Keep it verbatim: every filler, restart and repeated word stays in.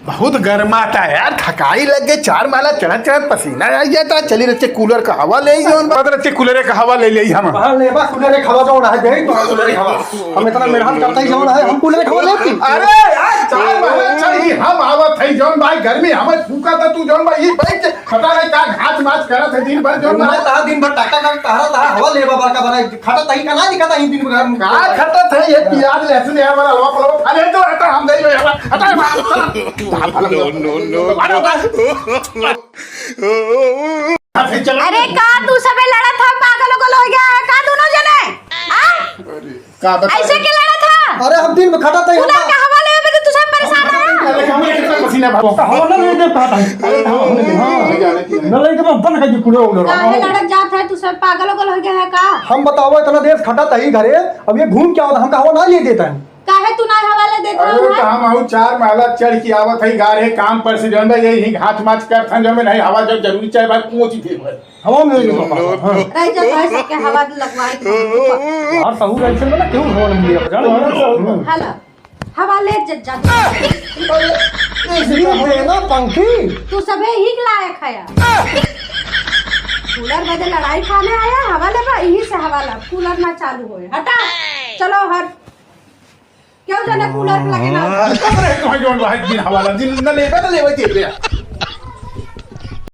बहुत गर्माता है यार, थकाई लग गई, चार माला चढ़त चढ़त पसीना आ जाता। चली रहते कूलर का हवा ले ही जौन, बद रहते कूलर का हवा ले ले हम। हाँ, लेबा कूलर का हवा जौन है, दे तो कूलर का हवा। हम इतना मेहनत करते ही जौन है, हम कूलर का हवा लेती। अरे यार, चार माला चढ़ी हम आवत है जौन भाई, गर्मी हमें फूका था तू जौन भाई, ये बैठ के खटा रहे का घाच माच करत है दिन भर जौन दिन भर भाई। तहा दिन भर टाटा का तहरा तहा हवा लेबा बड़का बना, खटा तही का ना दिखता ही दिन भर। का खटत है ये प्याज लहसुन यार वाला हलवा पलवा खा ले तो रहता हम दे यार। हटा, हटा, हटा। No, no, no, no। अरे का तू सबे लड़त ह, पागल उगल हो गया है का दोनों जने? हाँ? का बता ऐसे के लड़त ह? अरे हम दिन में खटा तही कूलर का हवा लेवे में तो तू सब परेशान है। अरे हमरे कितना पसीना भागो। हवा ना ले दे पाता है। अरे हवा ना ले दे। हाँ। न ले के मैं बंद कर दी कूलर उलर। काहे लड़त जात है तू सब, पागल उगल हो गया है का? हम बताओ इतना देर खटा तही घरे, अब ये घूम क्या होता, हमका हवा ना ले देता है। काहे तू ना हवा ले देता अरे है? तो हम आऊ चार माला चढ़ के आवत है गारे काम पर से जौन बा यही हाथ माच करथन जौन बा नहीं हवा जब जरूरी चाहे भाई पहुंची थे भाई। हवा में नहीं हो पाता, हाँ। रह जा भाई सबके हवा लगवाई। और सहू रह चल ना क्यों हवा नहीं दिया जान। हेलो, हवा ले ज-, जा। ऐसे क्या हो रहा है ना पंखी? तू सबे ही के लायक है यार। कूलर बदे लड़ाई खाने आया, हवा लेबा, यही से हवा ला, कूलर ना चालू होए। हटा, चलो हट। क्यों जाने कूलर लगे ना? अरे, तो रे, तो जौन भाई दिन हवा ला, दिन न लेबे, न लेबे, दे दे।